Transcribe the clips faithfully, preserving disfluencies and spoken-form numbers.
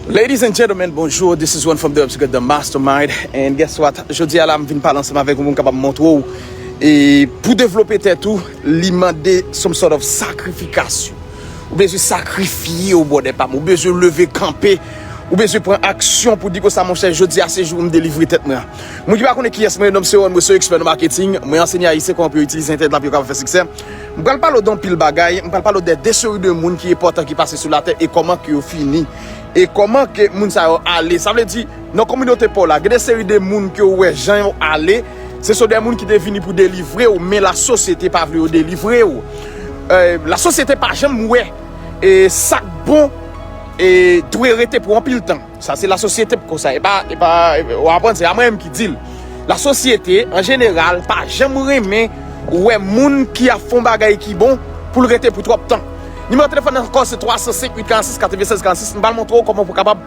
Ladies and gentlemen, bonjour. This is one from the Upscale, the mastermind. And guess what? Jodi a la, m vin pale ansanm avèk ou pou m kapab montre w. E pou devlope tèt ou, li mande some sort of sakrifikasyon. Ou bezwen sakrifye w, brother pa m. Ou bezwen leve kanpe. Ou bezwen pran aksyon pou di konsa, monchè, jodi a se jou pou m delivre tèt mwen. Moun ki pa konnen kiyès mwen, non m se Ron, mwen se yon ekspè nan marketing. Mwen ansenye Ayisyen kòman pou yo itilize entènèt la pou yo kapab fè siksè. M pral pale w de anpil bagay, m pral pale w de de seri de moun ki enpòtan ki pase sou latè e kòman ke yo fini. E kòman ke moun sa yo ale. Sa vle di, nan kominote pa w la, gen de seri de moun ke w wè jan yo ale, se so de moun ki te vini pou delivre w, men lasosyete pa vle yo delivre w. Eh, lasosyete pa janm wè e sa k bon e dwe rete pou anpil tan. Sa se lasosyete k konsa. E pa, e pa, w aprann, se pa mwen menm ki di l. Lasosyete, an jeneral, pa janm renmen wè moun ki ap fè yon bagay ki bon pou l rete pou twòp tan. Nimewo telefòn nan ankò se twa san senk uit karannsis katrevennsèz karannsis. M pral montre w kòman pou w kapab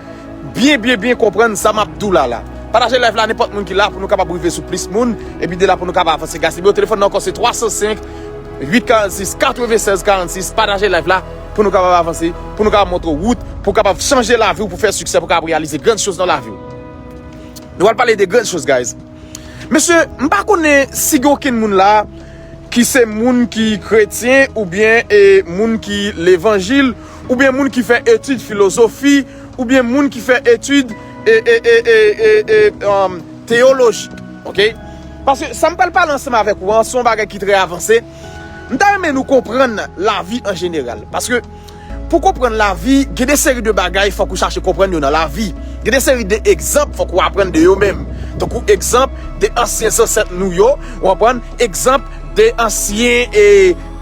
byen, byen, byen konprann sa m ap di w la la. Pataje live la, nenpòt moun ki la pou nou kapab rive sou plis moun, epi de la pou nou kapab avanse. Guys, nimewo telefòn nan ankò se twa san senk uit karannsis katrevennsèz karannsis. Pataje live la pou nou kapab avanse, pou nou kapab montre w wout, pou w kapab chanje lavi w, pou fè siksè, pou w kapab reyalize grann choz nan lavi w. Nou pral pale de grann choz, guys. Mesye, m pa konnen si gen okenn moun la ki se moun ki kretyen, oubyen e moun ki levanjil, oubyen moun ki fè etid filozofi, oubyen moun ki fè etid e, e, e, e, e, e, um, teyoloji. Oke? Paske sa m pral pale ansanm avèk ou an, se yon bagay ki trè avanse. M ta renmen nou konprann lavi an jeneral. Paske pou konprann lavi, gen de seri de bagay fòk ou chache konprann yo nan lavi. Gen de seri de egzanp fòk ou aprann de yo menm. Tankou egzanp de ansyen zansèt nou yo, ou konprann? Egzanp de ansyen e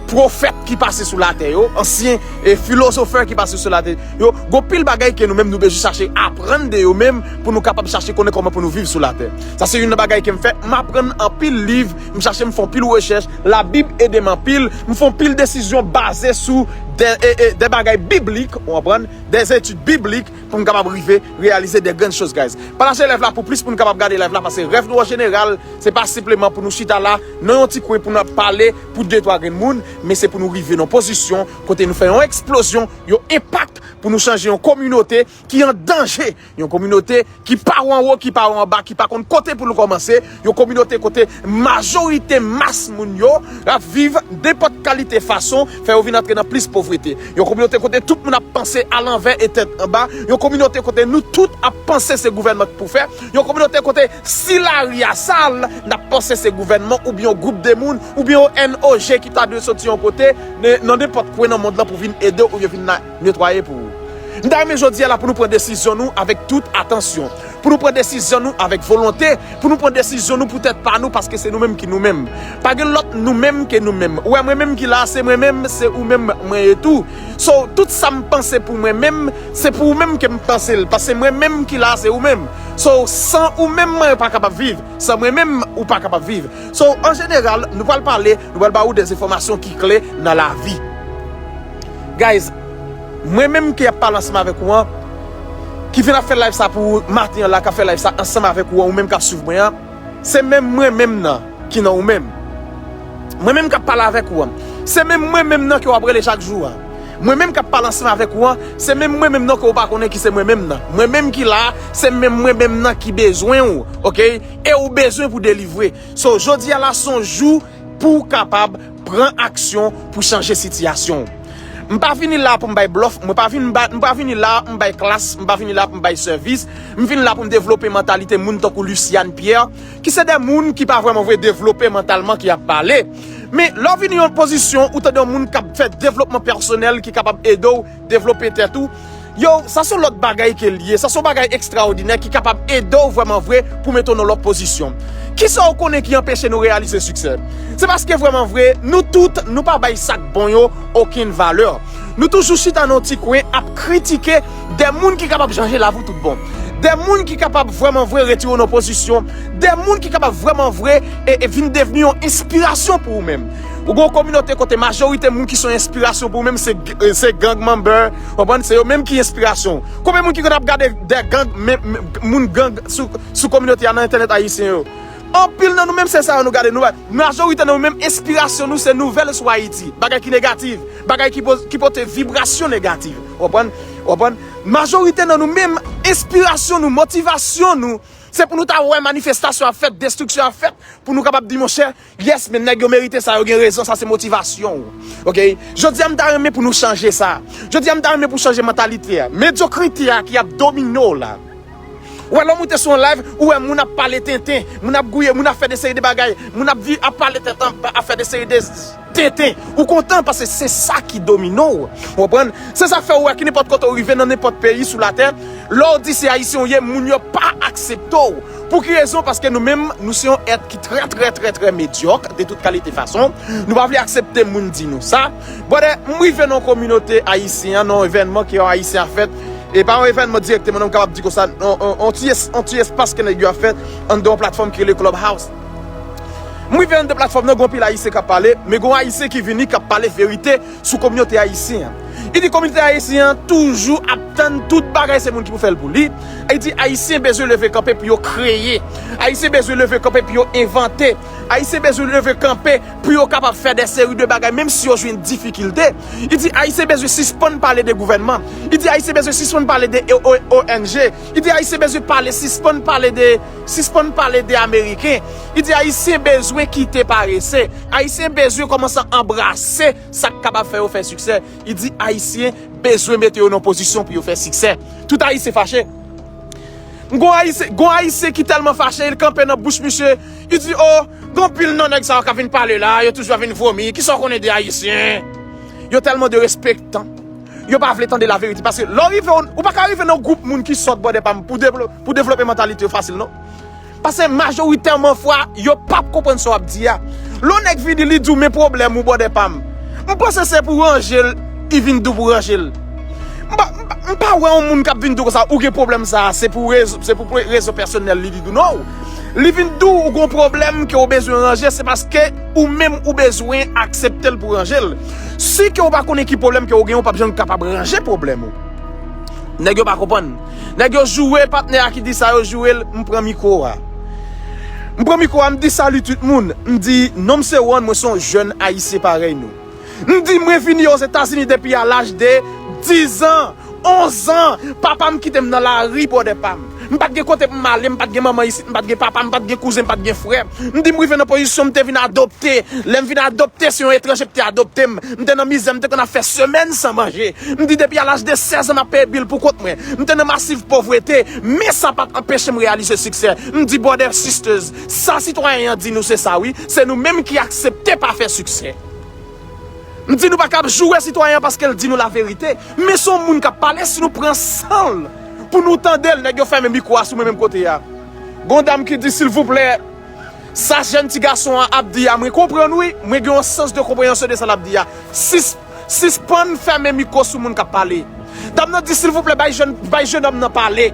pwofèt ki pase sou latè yo, ansyen e filozofè ki pase sou latè yo. Gon pil bagay ke nou menm nou bezwen chache aprann de yo menm pou nou kapab chache konnen kòman pou nou viv sou latè. Sa se youn nan bagay ke m fè. M aprann anpil liv, m chache m fè anpil rechèch. Labib ede m anpil. M fè anpil desizyon baze sou de, e, e, de bagay biblik, ou konprann? Des études bibliques pou m kapab rive reyalize de grann choz, guys. Pataje live la pou plis moun kapab gade live la, paske rèv nou an jeneral, se pa senpleman pou nou chita la nan yon ti kwen pou n ap pale pou de twa grenn moun, men se pou nou rive nan pozisyon kote nou fè yon eksplozyon, yon enpak pou nou chanje yon kominote ki an danje, yon kominote ki pa wè anwo, ki pa wè anba, ki pa konn kote pou l kòmanse, yon kominote kote majorite mas moun yo ap viv nenpòt kalite fason, fè yo vin antre nan plis povrete. Yon kominote kote tout moun ap panse alanvè e tèt anba, yon kominote kote nou tout ap panse se gouvènman ki pou fè, yon kominote kote si lari a sal, n ap panse se gouvènman oubyen yon gwoup de moun, oubyen yon N O G ki ta dwe soti yon kote, ne- nan nenpòt kwen nan mond lan pou vin ede w oubyen vin na- netwaye pou ou. M ta renmen jodi a la pou nou pran desizyon nou avèk tout atansyon. Pou nou pran desizyon nou avèk volonte. Pou nou pran desizyon nou pou tèt pa nou, paske se nou menm ki nou menm. Pa gen lòt nou menm ke nou menm. Ou wè mwen menm ki la, se mwen menm, se ou menm mwen ye tou. So, tout sa m panse pou mwen menm, se pou ou menm ke m panse l. Paske mwen menm ki la, se ou menm. So, san ou menm, mwen pa kapab viv. San mwen menm, ou pa kapab viv. So, an jeneral, nou pral pale, nou pral ba ou de enfòmasyon ki kle nan lavi. Guys, mwen menm ki ap pale ansanm avèk ou an, ki vin ap fè live sa pou ou maten an la, k ap fè live sa ansanm avèk ou an, ou menm k ap swiv mwen an, se menm mwen menm nan ki nan ou menm. Mwen menm k ap pale avèk ou an, se menm mwen menm nan ke w ap rele chak jou an. Mwen menm k ap pale ansanm avèk ou an, se menm mwen menm nan ke w pa konnen ki se mwen menm nan. Mwen menm ki la, se menm mwen menm nan ki bezwen ou, oke? E ou bezwen pou delivre. So, jodi a la, se yon jou pou w kapab pran aksyon pou chanje sitiyasyon w. M pa vini la pou m bay blòf, mwen pa vin ba, m pa vini la m bay klas, m pa vini la pou m bay sèvis. M vin la pou m devlope mantalite moun tankou Luciane Pierre, ki se de moun ki pa vrèman vre devlope mantalman, ki ap pale. Men lè w vini yon pozisyon, ou tande yon moun k ap fè devlopman pèsonèl ki kapab ede w devlope tèt ou, yo, sa se yon lòt bagay ke l ye. Sa se yon bagay ekstraòdinè ki kapab ede w vrèman vre pou mete w nan lòt pozisyon. Kisa w konnen ki anpeche nou reyalize siksè? Se paske vrèman vre, nou tout, nou pa bay sa k bon yo okenn valè. Nou toujou chita nan yon ti kwen ap kritike de moun ki kapab chanje lavi w tout bon. De moun ki kapab vrèman vre retire w nan pozisyon. De moun ki kapab vrèman vre e, e vin devni yon enspirasyon pou ou menm. Ou gen yon kominote kote majorite moun ki se yon enspirasyon pou ou menm se, se gang member, w konprann? Se yo menm ki enspirasyon w. Konbyen moun ki konn ap gade de gang, men, men, moun gang sou, sou kominote a nan entènèt ayisyen yo? Anpil nan nou menm se sa yo nou gade. Nou, majorite nan nou menm enspirasyon nou se nouvèl sou Ayiti. Bagay ki negatif. Bagay ki poz-, ki pote vibrasyon negatif. W konprann? W konprann? Majorite nan nou menm, enspirasyon nou, motivasyon nou, se pou nou ta wè manifestasyon ap fèt, destriksyon ap fèt, pou nou kapab di, monchè, yes, men nèg yo merite sa, yo gen rezon, sa se motivasyon w. Ok? Jodi a, m ta renmen pou nou chanje sa. Jodi a, m ta renmen pou chanje mantalite a. Medyokrite a ki ap domine w la. Ou wè, lè w moute sou yon live, ou wè moun ap pale tenten, moun ap gouye, moun ap fè de seri de bagay, moun ap vi-, ap pale tenten, ap fè de seri de tenten. Ou kontan paske se sa ki domine w. Ou konprann? Se sa k fè ou wè ki nenpòt kote ou rive nan nenpòt peyi sou latè, lè w di se ayisyen ou ye, moun yo pa aksepte w. Pou ki rezon? Paske nou menm, nou se yon èt ki trè, trè, trè, trè medyòk de tout kalite fason. Nou pa vle aksepte moun di nou sa. Brother, m rive nan yon kominote ayisyen an, nan yon evènman ke yon ayisyen ap fèt. E pa yon evènman dirèkteman, non, m kapab di konsa, yon, yon, yon ti es-, yon ti espas ke nèg yo ap fèt anndan yon platfòm ki rele Clubhouse. M rive anndan platfòm nan, gen anpil ayisyen k ap pale, men gen yon ayisyen ki vini, k ap pale verite sou kominote ayisyen an. Li di kominote ayisyen an toujou ap tann tout bagay se moun ki pou fè l pou li. Li di ayisyen bezwen leve kanpe pou yo kreye. Ayisyen bezwen leve kanpe pou yo envante. Ayisyen bezwen leve kanpe pou yo kapab fè de seri de bagay, menm si yo jwenn difikilte. Li di ayisyen bezwen sispann pale de gouvènman. Li di ayisyen bezwen sispann pale de O-, O-, O N G. Li di ayisyen bezwen pale, sispann pale de, sispann pale de ameriken. Li di ayisyen bezwen kite parese. Ayisyen bezwen kòmanse anbrase sa k kapab fè yo fè siksè. Li di ayisyen bezwen mete yo nan pozisyon pou yo fè siksè. Tout ayisyen fache. Gon ayisyen, gon ayisyen ki tèlman fache, li kanpe nan bouch misye, li di, "O, gon pil nan nèg sa yo k ap vin pale la, yo toujou ap vin vomi, kisa w konnen de ayisyen?" Yo tèlman derespektan. Yo pa vle tande laverite. Paske lè w rive, ou pa ka rive nan gwoup moun ki sòt, brother pa m, pou devlo-, pou devlope mantalite yo fasil, non. Paske majoritèman fwa, yo p ap konprann sa w ap di a. Lè yon nèg vini, li di w, "Men pwoblèm ou, brother pa m." M panse se pou ranje l, li vin di w pou ranje l. M pa, m pa, m pa wè yon moun k ap vin di w konsa, "Ou gen pwoblèm sa a, se pou rezo, se pou pre-, rezon pèsonèl li," li di w. Non. Li vin di w, "Ou gen yon pwoblèm ke w bezwen ranje, se paske ou menm ou bezwen aksepte l pou ranje l." Si ke w pa konnen ki pwoblèm ke w gen, w p ap janm kapab ranje pwoblèm ou. Nèg yo pa konprann. Nèg yo joure patnè a ki di sa, yo joure l, m pran mikwo a. M pran mikwo a, m di, "Salut tout moun." M di, "Non m se Ron, mwen se yon jèn ayisyen parèy nou." M di, "Mwen vini Ozetazini depi a laj de diz an, onz an. Papa m kite m nan lari, brother pa m. M pa t gen kote pou m ale, m pa t gen manman isit, m pa t gen papa, m pa t gen kouzen, m pa t gen frè." M di, "M rive nan pozisyon, m te vin adopte. Lè m vin adopte, se yon etranje ki te adopte m. M te nan mizè, m te konn ap fè semèn san manje." M di, "Depi a laj de sèz an, m ap peye bil pou kont mwen. M te nan masiv povrete, men sa pa t anpeche m reyalize siksè." M di, "Brother, sisters, sa sitwayen an di nou se sa wi, se nou menm ki aksepte pa fè siksè." M di, "Nou pa kab joure sitwayen an paske l di nou laverite, men se yon moun k ap pale, si nou pran san l pou nou tande l." Nèg yo fèmen mikwo a sou mwen menm kote a. Gon dam ki di, "Silvouplè, sa jèn ti gason an ap di a, mwen konprann wi, mwen gen yon sans de konpreyansyon de sa l ap di a. Sis-, sispann fèmen mikwo sou moun k ap pale." Dam nan di, "Silvouplè, bay jèn, bay jennonm nan pale."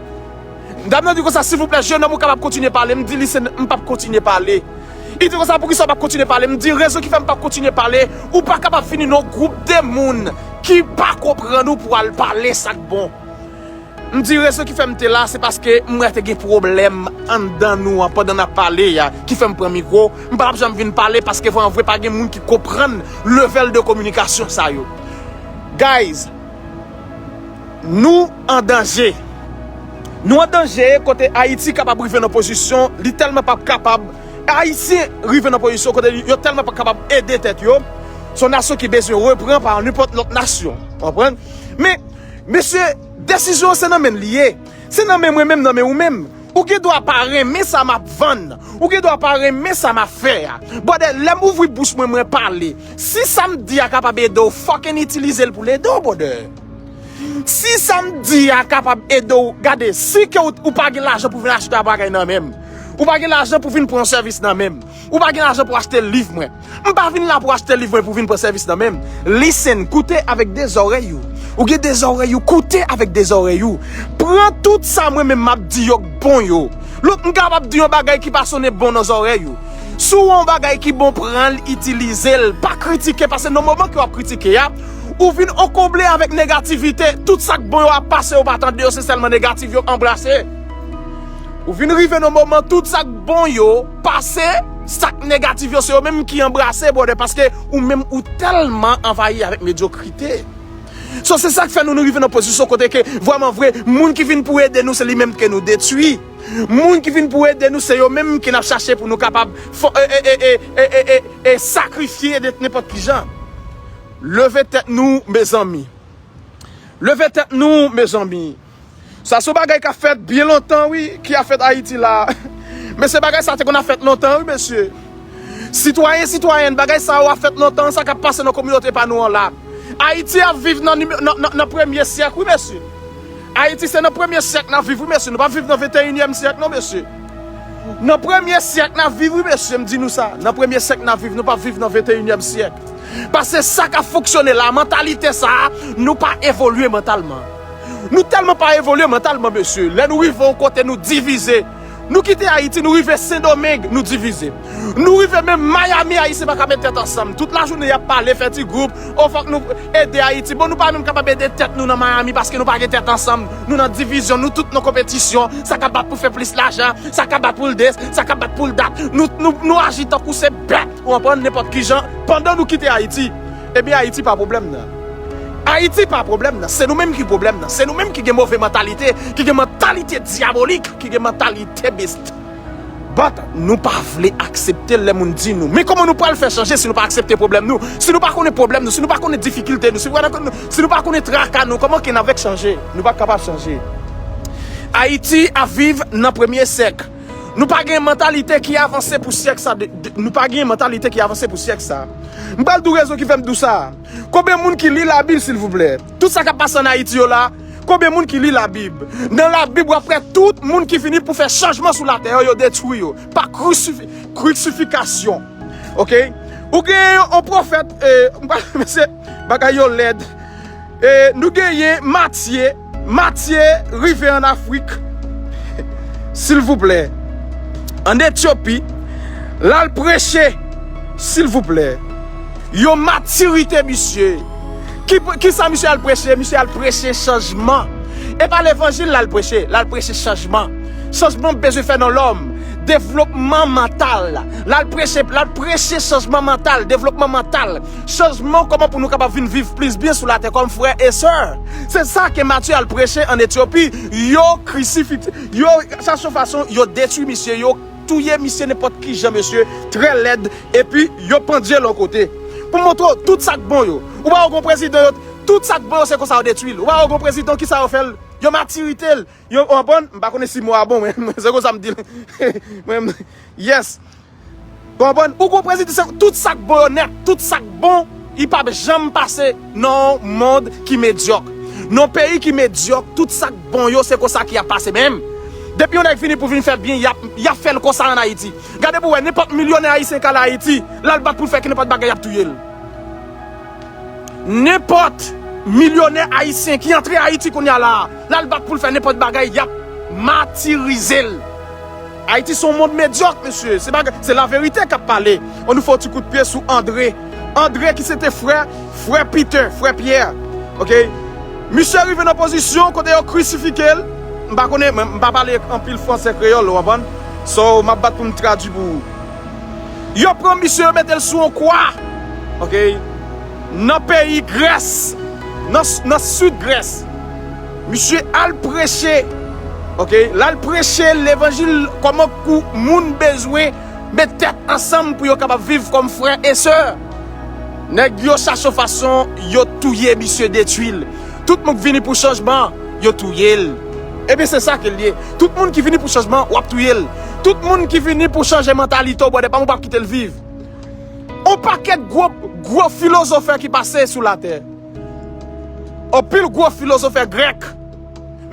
Dam nan di konsa, "Silvouplè, jennonm, ou kapab kontinye pale?" M di li, "Se, m p ap kontinye pale." Li di konsa, "Poukisa w p ap kontinye pale?" M di, "Rezon ki fè m p ap kontinye pale, ou pa kapab vini nan yon gwoup de moun ki pa konprann ou pou w al pale sa k bon." M di, "Rezon ki fè m te la, se paske m wè te gen pwoblèm anndan nou an pandan n ap pale a, ki fè m pran mikwo. M pa t ap janm vin pale paske vrèmanvre pa gen moun ki konprann level de kominikasyon sa yo." Guys, nou an danje. Nou an danje kote Ayiti kapab rive nan pozisyon, li tèlman p ap kapab, Ayisyen rive nan pozisyon kote yo tèlman p ap kapab ede tèt yo. Se yon nasyon ki bezwen repran pa nenpòt lòt nasyon. Konprann? Men, mesye, desizyon an se nan men l li ye. Se nan men mwen menm, nan men ou menm. Ou gen dwa pa renmen sa m ap vann. Ou gen dwa pa renmen sa m ap fè a. Brother, lè m ouvri bouch mwen, mwen pale. Si sa m di a kapab ede w, fucking itilize l pou l ede w, brother. Si sa m di a kapab ede w, gade, si ke w, ou pa gen lajan pou vin achte yon bagay nan men m, ou pa gen lajan pou vin pran yon sèvis nan men m, ou pa gen lajan pou achte liv mwen, m pa vin la pou achte liv mwen pou vin pran sèvis nan men m. Listen, koute avèk de zòrèy ou. Ou gen de zòrèy ou, koute avèk de zòrèy ou. Pran tout sa mwen menm m ap di yo k bon yo. Lòt m kapab di yon bagay ki pa sonnen bon nan zòrèy ou. Si w wè yon bagay ki bon, pran l, itilize l. Pa kritike, paske nan moman ke w ap kritike a, ou vin ankonble avèk negativite. Tout sa k bon yo ap pase, yo pa tande yo, se sèlman negatif yo anbrase. Ou vin rive nan moman, tout sa k bon yo pase, sa k negatif yo, se yo menm ki anbrase, brother, paske ou menm ou tèlman anvayi avèk medyokrite. So, se sa k fè nou, nou rive nan pozisyon kote ke, vrèman vre, moun ki vin pou ede nou, se li menm ke nou detwi. Moun ki vin pou ede nou, se yo menm ke n ap chache pou nou kapab fò, e, e, e, sakrifye de nenpòt ki jan. Leve tèt nou, mezanmi. Leve tèt nou, mezanmi. Sa se yon bagay k ap fèt byen lontan, wi, ki ap fèt Ayiti la. Men se bagay sa te konn ap fèt lontan, wi, mesye. Sitwayen, sitwayèn, bagay sa yo ap fèt lontan, sa k ap pase nan kominote pa nou an la. Ayiti ap viv nan, nan, nan, nan premye syèk, wi, mesye. Ayiti se nan premye syèk n ap viv, wi, mesye. Nou p ap viv nan venteyinyèm syèk, non, mesye. Nan premye syèk n ap viv, wi, mesye, m di nou sa. Nan premye syèk n ap viv, nou p ap viv nan venteyinyèm syèk. Paske sa k ap fonksyone la, mantalite sa a, nou pa evolye mantalman. Nou tèlman pa evolye mantalman, mesye. Lè nou rive yon kote, nou divize. Nou kite Ayiti, nou rive Sendomeng, nou divize. Nou rive menm Miami, Ayisyen pa ka met tèt ansanm. Tout lajounen, y ap pale, fè ti gwoup. O, fòk nou ede Ayiti. Bon, nou pa menm kapab ede tèt nou nan Miami paske nou pa gen tèt ansanm. Nou nan divizyon, nou tout nan konpetisyon. Sa k ap bat pou fè plis lajan, sa k ap bat pou l des, sa k ap bat pou l dat. Nou, nou, nou aji tankou se bèt, ou konprann, nenpòt ki jan, pandan nou kite Ayiti. Ebyen, Ayiti pa pwoblèm nan. Ayiti pa pwoblèm nan. Se nou menm ki pwoblèm nan. Se nou menm ki gen move mantalite, ki gen mantalite dyabolik, ki gen mantalite best. But nou pa vle aksepte lè moun di nou. Men kòman nou pral fè chanje si nou pa aksepte pwoblèm nou? Si nou pa konnen pwoblèm nou, si nou pa konnen difikilte nou, si nou pa konnen, si nou pa konnen traka nou, kòman ke n avèk chanje? Nou pa kapab chanje. Ayiti ap viv nan premye syèk. Nou pa gen mantalite ki avanse pou syèk sa. De, de, nou pa gen mantalite ki avanse pou syèk sa. M pral di w rezon ki fè m di w sa. Konbyen moun ki li Labib, silvouplè? Tout sa k ap pase ann Ayiti yo la, konbyen moun ki li Labib? Nan Labib, w ap wè tout moun ki vini pou fè chanjman sou latè yo, yo detwi yo pa krisifi-, krisifikasyon. Oke? Ou gen yon pwofèt, e, m pa, mesye, bagay yo lèd. E, nou genyen Matye. Matye rive ann Afrik, silvouplè, ann Etyopi, l al preche, silvouplè. Yon matirite, misye. Ki, kisa misye al preche? Misye al preche chanjman. E pa levanjil l al preche, l al preche chanjman. Chanjman bezwen fè nan lòm. Devlopman mantal. L al preche, l al preche chanjman mantal, devlopman mantal. Chanjman, kòman pou nou kapab vin viv plis byen sou latè kòm frè e sè. Se sa ke Matye al preche ann Etyopi. Yo krisifi-, yo chache yon fason, yo detwi misye, yo touye misye nenpòt ki jan, mesye, trè lèd, epi yo pandye l yon kote. Pou montre w tout sa k bon yo. Ou pa wè gon prezidan yo, tout sa k bon yo, se konsa yo detwi l. Ou pa wè gon prezidan, kisa yo fè l? Yo matirite l. Yo, w konprann? M pa konnen si mo a bon, men, men se konsa m di l. Mwen, yes. Konprann? Ou konprann, se tout sa k bon yo nèt, tout sa k bon, li p ap janm pase nan yon mond ki medyòk. Nan yon peyi ki medyòk, tout sa k bon yo, se konsa ki ap pase menm. Depi yon nèg vini pou vin fè byen, y ap, y ap fè l konsa ann Ayiti. Gade pou w wè, nenpòt milyonè ayisyen k al Ayiti, l al bat pou l fè nenpòt bagay, y ap touye l. Nenpòt milyonè ayisyen ki antre Ayiti kounye a la, l al bat pou l fè nenpòt bagay, y ap matirize l. Ayiti se yon mond medyòk, mesye. Se bagay, se laverite k ap pale. Ann nou fè yon ti kout pye sou Andre. Andre ki se te frè, frè Peter, frè Pyè. Oke? Misye rive nan pozisyon kote yo krisifike l. M pa konnen, mwen, m pa pale anpil fransè kreyòl, ou konprann? So, m ap bat pou m tradui pou ou. Yo pran misye, yo mete l sou yon kwa. Oke? Nan peyi Grès, nan, nan sid Grès. Misye al preche. Oke? L al preche levanjil kòman pou moun bezwen met tèt ansanm pou yo kapab viv kòm frè e sè. Nèg yo chache yon fason, yo touye misye, detwi l. Tout moun k vini pou chanjman, yo touye l. Ebyen, se sa ke l ye. Tout moun ki vini pou chanjman, w ap touye l. Tout moun ki vini pou chanje mantalite w, brother pa m, ou p ap kite l viv. On pakèt gwo, gwo filozofè ki pase sou latè. Anpil gwo filozofè grèk.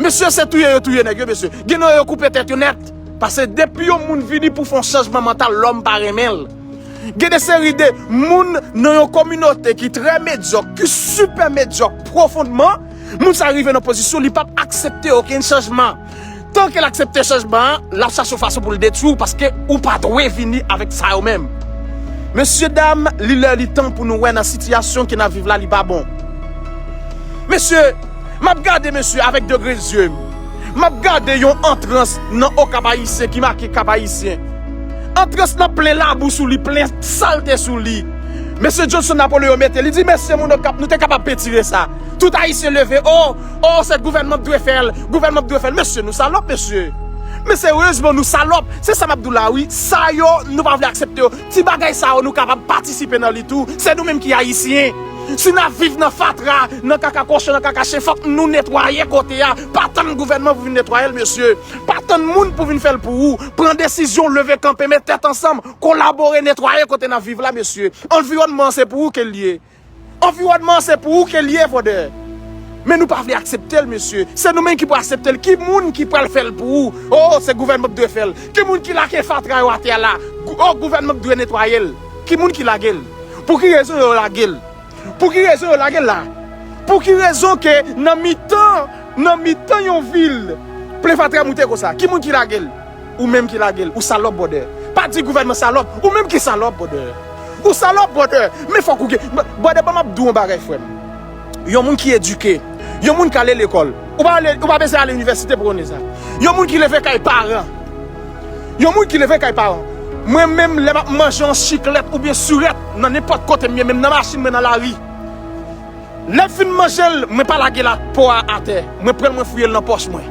Mesye, se touye yo touye nèg yo, mesye. Gen nan yo, yo koupe tèt yo nèt. Paske depi yon moun vini pou fè yon chanjman mantal, lòm pa renmen l. Gen de seri de moun nan yon kominote ki trè medyòk, ki sipè medyòk pwofondman, moun sa rive nan pozisyon, li p ap aksepte okenn chanjman. Tan ke l aksepte chanjman an, l ap chache yon fason pou l detwi w, paske ou pa dwe vini avèk sa yo menm. Mesye dam, li lè li tan pou nou wè nan sitiyasyon ke n ap viv la, li pa bon. Mesye, m ap gade, mesye, avèk degre zye m. M ap gade yon antrans nan Okap Ayisyen ki make Kap Ayisyen. Antrans lan plen labou sou li, plen salte sou li. Mesye Johnson Napoléon mete, li di, mesye, moun Okap, nou te kapab pentire sa. Tout Ayisyen leve, o, o, se gouvènman k dwe fè l, gouvènman k dwe fè l. Mesye, nou salòp, mesye. Men sereyezman, nou salòp. Se sa m ap di w la, wi. Sa yo, nou pa vle aksepte yo. Ti bagay sa yo, nou kapab patisipe nan li tou. Se nou menm ki Ayisyen. Si n ap viv nan fatra, nan kaka kochon, nan kaka chen, fòk nou netwaye kote a. Pa tann gouvènman pou vin netwaye l, mesye. Pa tann moun pou vin fè l pou ou. Pran desizyon, leve kanpe, met tèt ansanm, kolabore, netwaye kote n ap viv la, mesye. Anviwònman an se pou ou ke l ye. Anviwònman an se pou ou ke l ye, brother. Men nou pa vle aksepte l, mesye. Se nou menm ki pou aksepte l. Ki moun ki pral fè l pou ou? O, se gouvènman k dwe fè l. Ki moun ki lage fatra yo atè a la? Gou- O, gouvènman k dwe netwaye l. Ki moun ki lage l? Pou ki rezon yo lage l? Pou ki rezon yo lage l la? Pou ki rezon ke nan mitan, nan mitan yon vil, plen fatra moute konsa? Ki moun ki lage l? Ou menm ki lage l. Ou salòp, brother. Pa di gouvènman salòp. Ou menm ki salòp, brother. Ou salòp, brother. Men fòk ou gen. Brother, ban m ap di w yon bagay, frè m. Yon moun ki edike, yon moun k ale lekòl. Ou pa ale, ou pa bezwen ale inivèsite pou konnen sa. Yon moun ki leve kay paran. Yon moun ki leve kay paran. Mwen menm, lè m ap manje yon chiklèt oubyen surèt nan nenpòt kote m ye, menm nan machin mwen, nan lari. Lè m fin manje l, mwen pa lage la po a atè. Mwen pran l, mwen fouye l nan pòch mwen.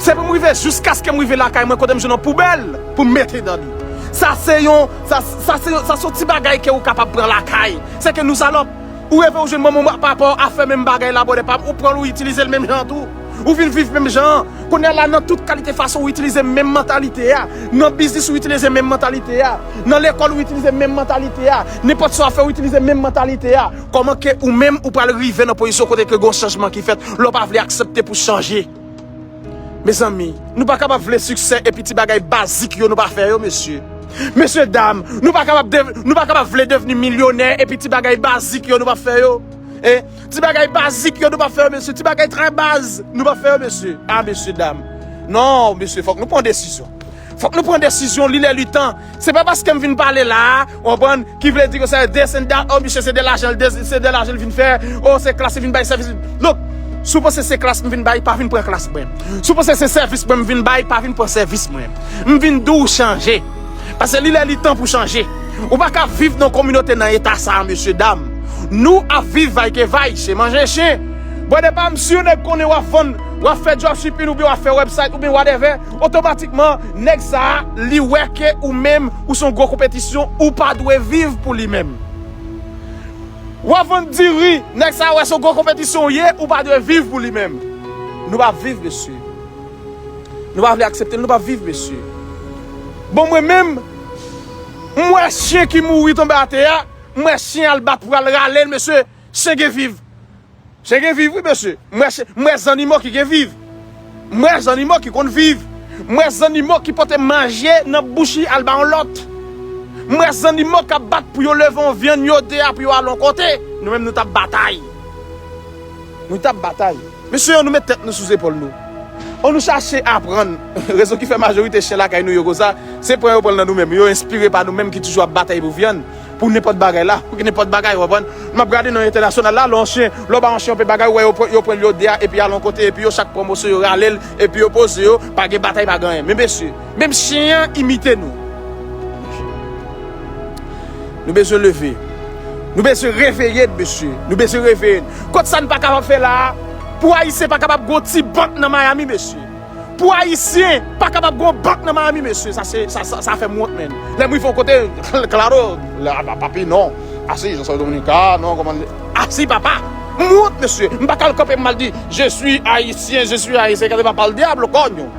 Se pou m rive jiskaske m rive lakay mwen kote m jwenn yon poubèl pou m mete nan li. Sa se yon, sa, sa se yon, sa se yon ti bagay ke ou kapab pran lakay. Se ke nou salòp. Ou reve ou jwenn manman w, papa w ap fè menm bagay la, brother pa m, ou pran l, ou itilize l menm jan tou. Ou vin viv menm jan an. Kounye a la, nan tout kalite fason, ou itilize menm mantalite a. Nan biznis, ou itilize menm mantalite a. Nan lekòl, ou itilize menm mantalite a. Nenpòt sa w ap fè, ou itilize menm mantalite a. Kòman ke ou menm ou pral rive nan pozisyon kote ke gon chanjman ki fèt, lè w pa vle aksepte pou chanje? Mezanmi, nou pa kapab vle siksè epi ti bagay bazik yo nou pa fè yo, mesye. Mesye dam, nou pa kapab dev- nou pa kapab vle devni milyonè epi ti bagay bazik yo nou pa fè yo. E ti bagay bazik yo nou pa fè yo, mesye. Ti bagay trè baz nou pa fè yo, mesye. A, mesye dam. Non, mesye, fòk nou pran desizyon. Fòk nou pran desizyon, li lè li tan. Se pa paske m vin pale la a, w konprann, ki vle di ke se this and that, o, misye se de lajan, l de- se de lajan l vin fè, o, se klas li vin bay sèvis. Look, si w panse se klas m vin bay, pa vin pran klas mwen. Si w panse se sèvis mwen m vin bay, pa vin pran sèvis mwen. M vin di w chanje. Paske li lè li tan pou chanje. Ou pa ka viv nan kominote nan eta sa a, mesye dam. Nou ap viv vay ke vay, chen manje chen. Brother pa m, si yon nèg konnen w ap vann, w ap fè dropshipping oubyen w ap fè website oubyen whatever, otomatikman, nèg sa a, li wè ke ou menm, ou se yon gwo konpetisyon, ou pa dwe viv pou li menm. W ap vann diri, nèg sa a wè se yon gwo konpetisyon ou ye, ou pa dwe viv pou li menm. Nou p ap viv, mesye. Nou pa vle aksepte l, nou p ap viv, mesye. Bon, mwen menm, m wè chen ki mouri tonbe atè a, m wè chen al bat pou al rale l, mesye. Chen gen viv. Chen gen viv, wi, mesye. M wè chen, m wè zannimo ki gen viv. M wè zannimo ki konn viv. M wè zannimo ki pote manje nan bouch li al ba yon lòt. M wè zannimo k ap bat pou yo leve yon vyann yo de a pou yo al yon kote. Nou menm, nou t ap batay. Nou t ap batay. Mesye yo, nou met tèt nou sou zepòl nou. An nou chache aprann. Rezon ki fè majorite chen lakay nou yo konsa, se pran yo pran l nan nou menm. Yo enspire pa nou menm ki toujou ap batay pou vyann, pou nenpòt bagay la, pou nenpòt bagay, w konprann? M ap gade nan entènasyonal la, lè yon chen, lè w ba yon chen yon pe bagay, ou wè yo pran, yo pran l yo de a, epi al yon kote, epi yo chak pran moso, yo rale l, epi yo poze yo, pa gen batay, pa gen anyen. Men mesye, menm chen an imite nou. Nou bezwen leve. Nou bezwen reveye n, mesye. Nou bezwen reveye n. Kot sa n pa kapab fè la a, pou Ayisyen pa kapab gon ti bank nan Miami, mesye. Pou Ayisyen pa kapab gon bank nan Miami, mesye. Sa se, sa, sa, sa fè m wont, menn. Lè m rive yon kote, klaro, la, la, papi, non. Asi, Jean Dominica, non, kòman, asi, papa. M wont, mesye. M pa ka al kanpe m al di, je suis haïtien, je suis haïtien. Gade papa l diablo, coño.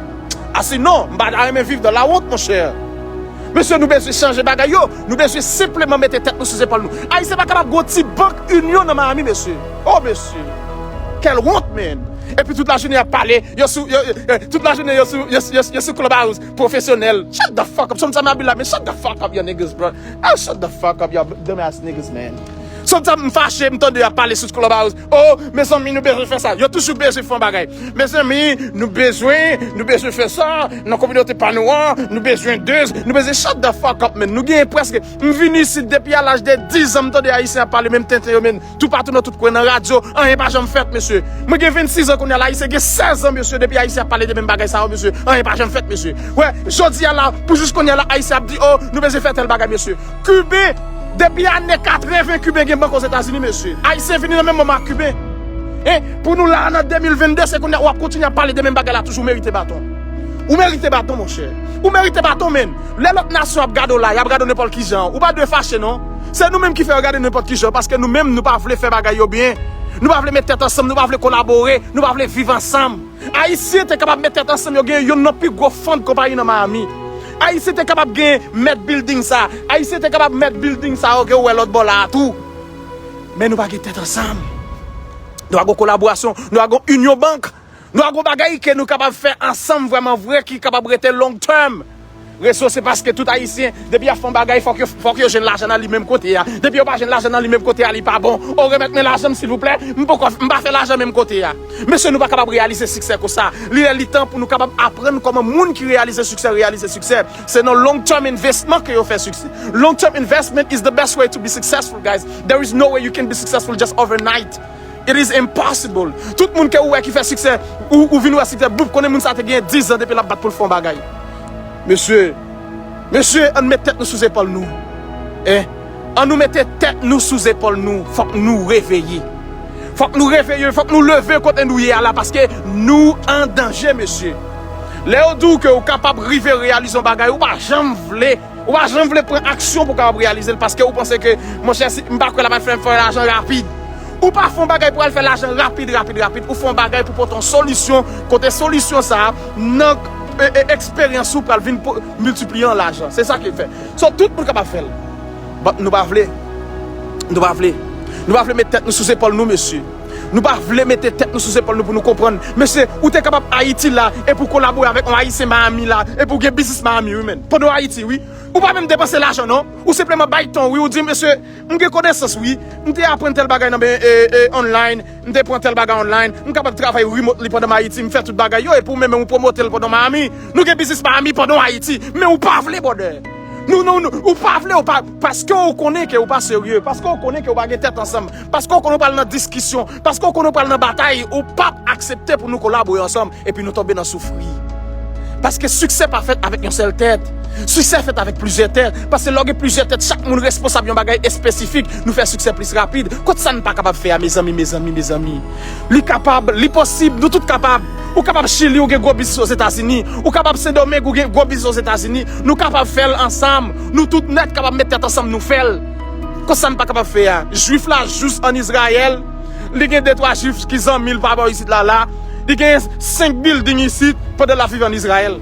Asi, non, m pa ta renmen viv dans la honte, monchè. Mesye, nou bezwen chanje bagay yo. Nou bezwen senpleman mete tèt nou sou zepòl nou. Ayisyen pa kapab gon ti bank inyon nan Miami, mesye. Oh, mesye. Quelle honte, man. Epi tout lajounen y ap pale, yo sou, yo, yo, eh, tout lajounen yo sou, yo, yo, yo sou Clubhouse, pwofesyonèl. Shut the fuck up. Sometimes I be like, man, shut the fuck up, you niggas, bro. Ah, shut the fuck up, you dumbass niggas, man. Sometimes m fache, m tande y ap pale sou Clubhouse. Oh, mezanmi, nou bezwen fè sa. Yo toujou bezwen fè yon bagay. Mezanmi, nou bezwen, nou bezwen fè sa nan kominote pa nou an. Nou bezwen de, nou bezwen shut the fuck up, man. Nou genyen prèske, m vini isit depi a laj de diz an, m tande Ayisyen ap pale menm tenten yo, men toupatou nan tout kwen, nan radyo, anyen pa janm fèt, mesye. Mwen gen vennsis an kounye a la, Ayisyen gen sèz an, mesye, depi Ayisyen ap pale de menm bagay sa yo, mesye. Anyen pa janm fèt, mesye. Wè, jodi a la, pou jis kounye a la, Ayisyen ap di, oh, nou bezwen fè tèl bagay, mesye. Kiben, Depi ane katreven, Kiben gen bank Ozetazini, mesye. Ayisyen vini nan menm moman ak Kiben. Hein? Pou nou la, nan de mil venn de, se kounye a w ap kontinye ap pale de menm bagay la toujou, ou merite baton. Ou merite baton, monchè. Ou merite baton, menn. Lè lòt nasyon ap gade w la, y ap gade w nenpòt ki jan. Ou pa dwe fache, non. Se nou menm ki fè yo gade nou nenpòt ki jan, paske nou menm, nou pa vle fè bagay yo byen. Nou pa vle met tèt ansanm, nou pa vle kolabore, nou pa vle viv ansanm. Ayisyen te kapab met tèt ansanm, yo gen youn nan pi gwo fon konpayi nan Miami. Ayisyen te kapab gen mèt bilding sa. Ayisyen te kapab mèt bilding sa yo ke ou wè lòt bò la a tou. Men nou pa gen tèt ansanm. Nou pa gen kolaborasyon, nou pa gen inyon bank. Nou pa gen bagay ke nou kapab fè ansanm vrèman vre ki kapab rete long term. Rezo se paske tout Ayisyen, depi y ap fè yon bagay, fòk yo, fòk yo jwenn lajan nan li menm kote a. Depi yo pa jwenn lajan nan li menm kote a, li pa bon. O, remèt mwen lajan m, silvouplè. M poko, m pa fè lajan menm kote a. Mesye, nou pa kapab reyalize siksè konsa. Li lè li tan pou nou kapab aprann kòman moun ki reyalize siksè, reyalize siksè. Se nan long term investment ke yo fè siksè. Long term investment is the best way to be successful, guys. There is no way you can be successful just overnight. It is impossible. Tout moun ke ou wè ki fè siksè, ou, ou vin wè siksè, boup, konnen moun sa te gen diz an depi l ap bat pou l fè yon bagay. Mesye, mesye, ann met tèt nou sou zepòl nou. Hein? Ann nou mete tèt nou sou zepòl nou. Fòk nou reveye. Fòk nou reveye, fòk nou leve kote nou ye a la, paske nou an danje, mesye. Lè yo di w ke ou kapab rive reyalize yon bagay, ou pa janm vle Ou pa janm vle pran aksyon pou w kapab reyalize l, paske ou panse ke, monchè, si, m pa kwè l ap al fè, fè lajan rapid. Ou pa fè yon bagay pou al fè lajan rapid, rapid, rapid. Ou fè yon bagay pou pote yon solisyon, kote solisyon sa a, nan, e, e, eksperyans ou pral vin po-, miltipliye an lajan. Se sa ki fè. So, tout moun kapab fè l. But nou pa vle. Nou pa vle. Nou pa vle met tèt nou sou zepòl nou, mesye. Nou pa vle mete tèt nou sou zepòl nou pou nou konprann. Mesye, ou te kapab Ayiti la, epi w kolabore avèk yon Ayisyen Miami la, epi w gen biznis Miami, wi, menn. Pandan w Ayiti, wi. Ou pa menm depanse lajan, non. Ou senpleman bay tan, wi. Ou di, "Mesye, m gen konesans, wi. M te aprann tèl bagay nan, e, e, online. M te pran tèl bagay online. M kapab travay remotely pandan m Ayiti. M fè tout bagay yo. Epi w menm, ou pwomote l pandan w Miami. Nou gen biznis Miami pandan w Ayiti." Men ou pa vle, brother. Nou, nou, nou, ou pa vle, ou pa, paske ou konnen ke ou pa serye. Paske ou konnen ke ou pa gen tèt ansanm. Paske w konnen w pral nan diskisyon, paske w konnen w pral nan batay, ou p ap aksepte pou nou kolabore ansanm, epi nou tonbe nan soufri. Paske siksè pa fèt avèk yon sèl tèt. Siksè fèt avèk plizyè tèt. Paske lè w gen plizyè tèt, chak moun responsab yon bagay espesifik, nou fè siksè plis rapid. Kot sa n pa kapab fè a, mezanmi, mezanmi, mezanmi? Li kapab, li posib, nou tout kapab. Ou kapab Chili, ou gen gwo biznis Ozetazini. Ou kapab Sendomeng, ou gen gwo biznis Ozetazini. Nou kapab fè l ansanm. Nou tout nèt kapab met tèt ansanm, nou fè l. Konsa n pa kapab fè a. Jwif la jous ann Izrayèl. Li gen de twa jwif ki zanmi l pa bò isit la, la. Li gen senk bilding isit pandan l ap viv ann Izrayèl.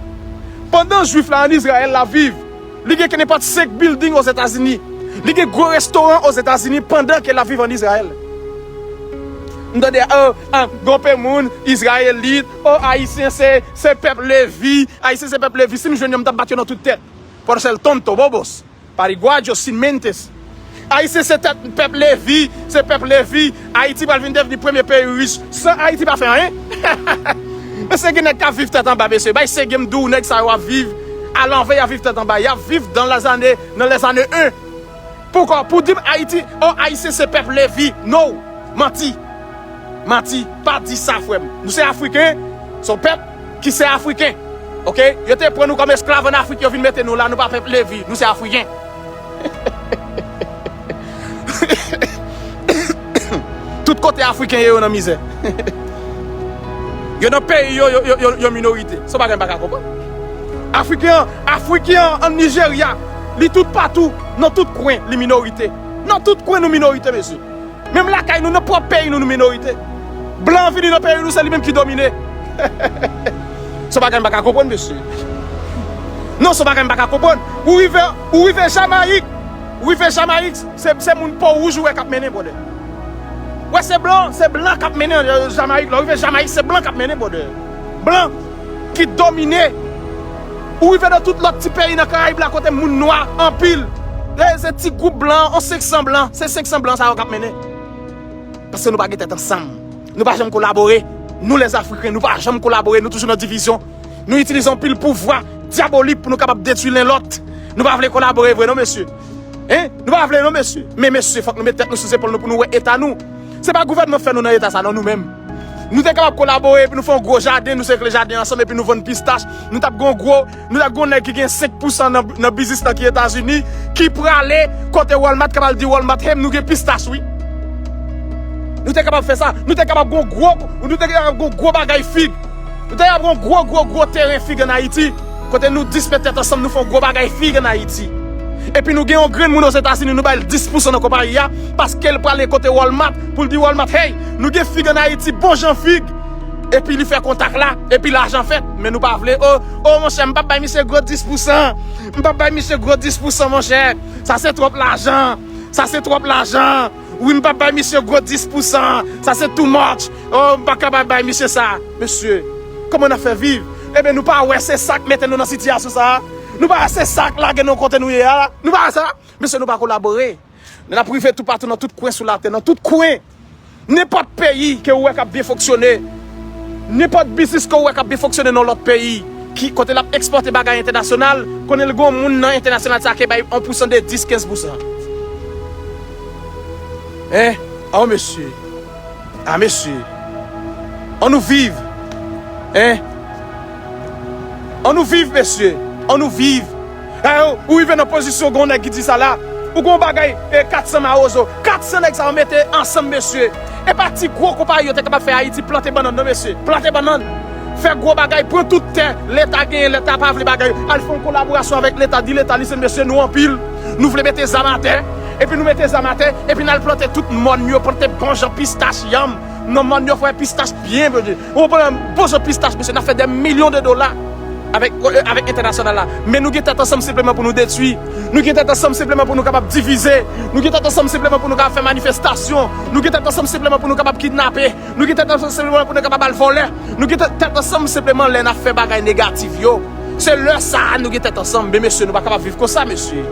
Pandan jwif la ann Izrayèl l ap viv, li gen kenenpòt senk bilding Ozetazini. Li gen gwo restoran Ozetazini pandan ke l ap viv ann Izrayèl. M tande, o, a, gon pe moun, Izrayelit, o, Ayisyen se, se pèp Levi, Ayisyen se pèp Levi, si m jwenn yo, m t ap bat yo nan tout tèt. Por ser tonto, bobos. Paraguayo sin mentes. Ayisyen se tèt pèp Levi, se pèp Levi. Ayiti pral vin devni premye peyi rich san Ayiti pa fè anyen. Mesye, gen nèg k ap viv tèt anba, mesye. Bay sege m di w, nèg sa yo ap viv alanvè, y ap viv tèt anba. Y ap viv dans les années, dans les années un. Poukò? Pou di m Ayiti, o, Ayisyen se pèp Levi. No. Manti. Manti. Pa di sa, frè m. Nou se Afriken. Se yon pèp ki se Afriken. Oke? Yo te pran nou kòm esklav ann Afrik, yo vin mete nou la, nou pa pèp Levi, nou se Afriken. Tout kote Afriken ye, yo nan mizè. Yo nan peyi yo, yo, yo, yo, yo minorite. Se yon bagay m pa ka konprann. Afriken an, Afriken an, ann Nijerya, li tout patou, nan tout kwen, li minorite. Nan tout kwen, nou minorite, mesye. Menm lakay nou, nan pwòp peyi nou, nou minorite. Blan vini nan peyi nou, se li menm ki domine. Se yon bagay m pa ka konprann, mesye. Non, se yon bagay m pa ka konprann. Ou rive, ou rive Jamayik. Ou rive Jamayik, se, se moun po wouj ou wè k ap mennen, brother. Wè, se blan, se blan k ap mennen, euh, Jamayik. Lè w rive Jamayik, se blan k ap mennen, brother. Blan ki domine. Ou rive nan tout lòt ti peyi nan Karayib la kote moun nwa anpil. E se ti gwoup blan, on senk san blan. Se senk san blan sa yo k ap mennen. Paske nou pa gen tèt ansanm. Nou pa janm kolabore. Nou, les Africains, nou pa janm kolabore. Nou toujou nan divizyon. Nou itilize anpil pouvwa dyabolik pou nou kapab detwi len lòt. Nou pa vle kolabore vre, non, mesye. Hein? Nou pa vle, non, mesye. Men, mesye, fòk nou met tèt nou sou zepòl nou pou nou wè eta nou. Se pa gouvènman fè nou nan eta sa, non, nou menm. Nou te kapab kolabore epi nou fè yon gwo jaden, nou sekle jaden ansanm epi nou vann pistach. Nou t ap gen yon gwo, nou t ap gen yon nèg ki gen senk pousan nan, nan biznis lan ki Etazini, ki prale kote Walmart, k ap al di Walmart, hey, nou gen pistach, wi. Nou te kapab fè sa. Nou te kapab gen yon gwo, nou te kapab gen yon gwo bagay fig. Nou te kapab gen yon gwo, gwo, gwo teren fig ann Ayiti. Kote nou dis met tèt ansanm, nou fè yon gwo bagay fig ann Ayiti. Epi nou gen yon grenn moun Ozetazini, nou ba l dis pousan nan konpayi a, paske l prale kote Walmart, pou l di Walmart, hey, nou gen fig ann Ayiti, bon jan fig. Epi li fè kontak la, epi lajan fèt. Men nou pa vle, o, o, monchè, m p ap bay misye gwo dis pousan. M p ap bay misye gwo dis pousan, monchè. Sa se twòp lajan. Sa se twòp lajan. Wi, m p ap bay misye gwo dis pousan. Sa se too much. O, m pa kapab bay misye sa. Mesye, kòman n ap fè viv? Ebyen, nou pa wè se sa k mete nou nan sitiyasyon sa a? Nou pa wè se sa k lage nou kote nou ye a la? Nou pa wè sa? Mesye, nou pa kolabore. N ap rive toupatou nan tout kwen sou latè, nan tout kwen. Nenpòt peyi ke ou wè k ap byen fonksyone, nenpòt biznis ke ou wè k ap byen fonksyone nan lòt peyi, ki kote l ap ekspòte bagay entènasyonal, konnen l gen yon moun nan entènasyonal sa ke bay yon pousan de dis, kenz pousan. Hein? Oh, mesye. Ah, mesye. Ann nou viv. Hein? Ann nou viv, mesye. Ann nou viv. Eh, ou rive nan pozisyon, gen yon nèg ki di sa la. Ou gen yon bagay, eh, kat san mawozo. Kat san nèg sa yo mete ansanm, mesye. E pa ti gwo konpayi yo te kapab fè Ayiti plante bannann, non, mesye. Plante bannann. Fè gwo bagay, pran tout tè Leta genyen, Leta pa vle bagay. Al fè yon kolaborasyon avèk Leta, di Leta, listen, mesye, nou anpil. Nou vle mete zam atè. Epi nou mete zam atè. Epi n al plante tout mòn yo, plante bon jan pistach, yanm. Nan mòn yo, fè pistach byen, mesye. Ou konprann? Bon jan pistach, mesye, n ap fè dè milyon de dola avèk, avèk entènasyonal la. Men nou gen tèt ansanm senpleman pou nou detwi. Nou gen tèt ansanm senpleman pou nou kapab divize. Nou gen tèt ansanm senpleman pou nou kapab fè manifestasyon. Nou gen tèt ansanm senpleman pou nou kapab kidnape. Nou gen tèt ansanm senpleman pou nou kapab al vòlè. Nou gen tèt, tèt ansanm senpleman lè n ap fè bagay negatif yo. Se lè sa a nou gen tèt ansanm. Men mesye, nou pa kapab viv konsa, mesye.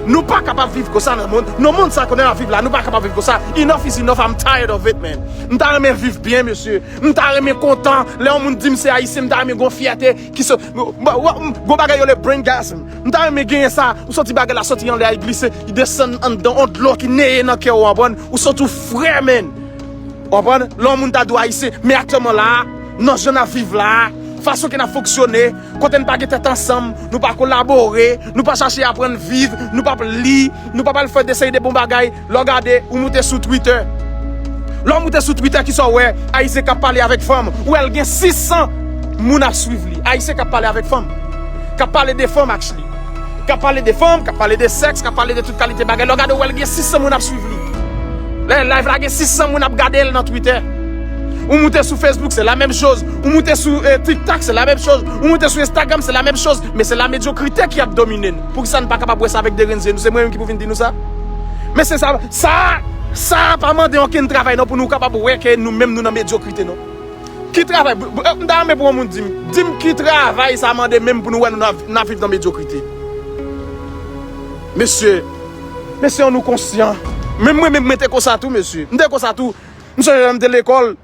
Nou pa kapab viv konsa nan mond. Nan mond sa kounye a n ap viv la, nou pa kapab viv konsa. Enough is enough, I'm tired of it, man. M ta renmen viv byen, mesye. M ta renmen kontan. Lè yon moun di m se ayisyen, m ta renmen gon fyète ki se, bon, bon, gon bagay yo le braingasm. M ta renmen genyen sa. Ou santi bagay la soti anlè a, li glise, li desann anndan, on dlo ki neye nan kè w, w konprann? Ou santi w fre, man. W konprann? Lè yon moun ta di w ayisyen, men aktyèlman la a, nan jan n ap viv la a, fason ke n ap fonksyone, kote n pa gen tèt ansanm, nou pa kolabore, nou pa chache aprann viv, nou p ap li, nou p ap al fè de seri de bon bagay. Lè w gade, ou moute sou Twitter. Lè w moute sou Twitter, kisa w wè? Ayisyen k ap pale avèk fanm. Ou wè l gen sis san moun ap swiv li. Ayisyen k ap pale avèk fanm. K ap pale de fanm, actually. K ap pale de fanm, k ap pale de sèks, k ap pale de tout kalite bagay. Lè w gade, ou wè l gen sis san moun ap swiv li. Lè live la gen sis san moun ap gade l nan Twitter. Ou moute sou Facebook, se la menm choz. Ou moute sou, eh, TikTok, se la menm choz. Ou moute sou Instagram, se la menm choz. Men se la medyokrite ki ap domine n. Poukisa n pa kapab wè sa avèk de grenn zye nou? Se mwen menm ki pou vin di nou sa? Men se sa, sa, sa pa mande okenn travay non pou nou kapab wè ke nou menm nou nan medyokrite non. Ki travay? B-, b-, m ta renmen pou yon moun di m, di m ki travay sa mande menm pou nou wè nou nan, nan viv nan medyokrite. Mesye, mesye, ann nou konsyan. Menm mwen menm, mwen te konsa tou, mesye. M te konsa tou. M sonje lè m te lekòl,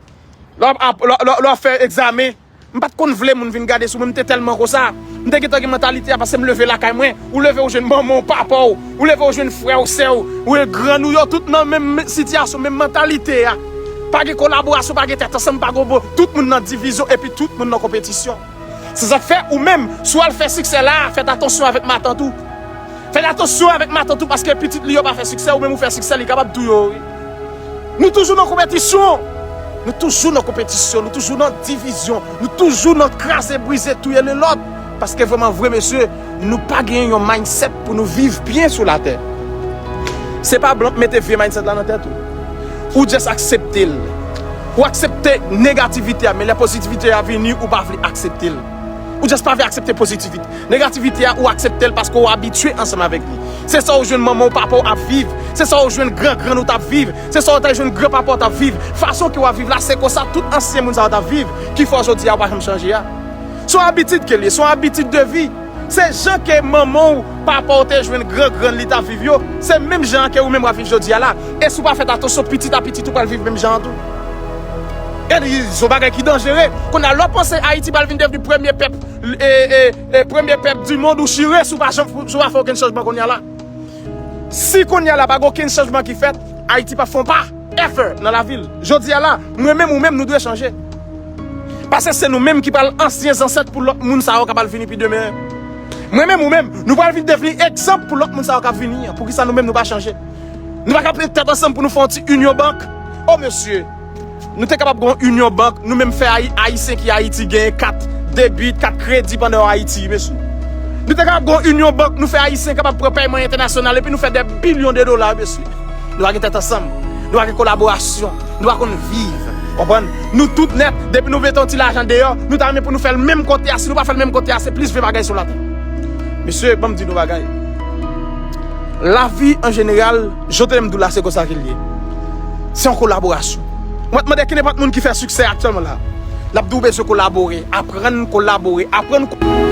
lè w ap, lè, lè, lè w ap fè egzamen, m pa t konn vle moun vin gade sou mwen, m te tèlman konsa. M te gentan gen mantalite a paske m leve lakay mwen. Ou leve, ou jwenn manman w, papa w, ou leve, ou jwenn frè w, sè w, ou jwenn grann ou, yo tout nan menm sitiyasyon, menm mantalite a. Pa gen kolaborasyon, pa gen tèt ansanm, pa gen bon, tout moun nan divizyon epi tout moun nan konpetisyon. Se sa k fè ou menm, si w al fè siksè la, fèt atansyon avèk matant ou. Fèt atansyon avèk matant ou paske pitit li yo pa fè siksè, ou menm ou fè siksè, li kapab touye w, wi. Nou toujou nan konpetisyon. Nou toujou nan konpetisyon, nou toujou nan divizyon, nou toujou nan kraze, brize, touye len lòt. Paske vrèman vre, mesye, nou pa gen yon mindset pou nou viv byen sou latè. Se pa blan k mete vye mindset la nan tèt ou. Ou just aksepte l. Ou aksepte negativite a, men lè pozitivite a vini, ou pa vle aksepte l. Ou just pa vle aksepte pozitivite. Negativite a, ou aksepte l paske w abitye ansanm avèk li. Se sa w jwenn manman w, papa w ap viv. Se sa w jwenn gran grann ou t ap viv. Se sa w te jwenn gran papa w t ap viv. Fason ke w ap viv la, se konsa tout ansyen moun sa yo t ap viv. Ki fè w jodi a ou pa janm chanje a. Se yon abitid ke l ye, se yon abitid de vi. Se jan ke manman w, papa w te jwenn gran grann li t ap viv yo, se menm jan an ke ou menm w ap viv jodi a la. E si w pa fèt atansyon, pitit a pitit ou pral viv menm jan an tou. E li, se yon bagay ki danjere. Kounye a, lè w panse Ayiti pral vin devni premye pèp, e, e, e, premye pèp di mond, ou chire si w pa janm, si w pa fè okenn chanjman kounye a la. Si kounye a la pa gen okenn chanjman ki fèt, Ayiti p ap fè yon pa, ever, nan lavi l. Jodi a la, mwen menm, ou menm, nou dwe chanje. Paske se nou menm ki pral ansyen zansèt pou lòt moun sa yo k ap al vini pi demen. Mwen menm, ou menm, nou pral vin devni egzanp pou lòt moun sa yo k ap vini an. Poukisa nou menm nou pa chanje? Nou pa ka met tèt ansanm pou nou fè yon ti inyon bank? O mesye, nou te kapab gen yon inyon bank, nou menm fè Ayi- Ayisyen ki Ayiti genyen kat debi, kat kredi pandan yo Ayiti, mesye. Nou te kapab gen yon inyon bank, nou fè Ayisyen kapab pran pèyman entènasyonal, epi nou fè dè bilyon de dola, mesye. Nou pa gen tèt ansanm, nou pa gen kolaborasyon, nou pa konn viv. Konprann? Nou tout nèt, depi nou mete yon ti lajan deyò, nou ta renmen pou nou fè l menm kote a. Si nou pa fè l menm kote a, se plis vye bagay sou latè. Mesye, ban m di nou bagay. Lavi an jeneral, jan te m di w la, se konsa ke l ye. Se yon kolaborasyon. Mwen te mande ki nenpòt moun ki fè siksè aktyèlman la. L ap di w bezwen kolabore, aprann kolabore, aprann ko-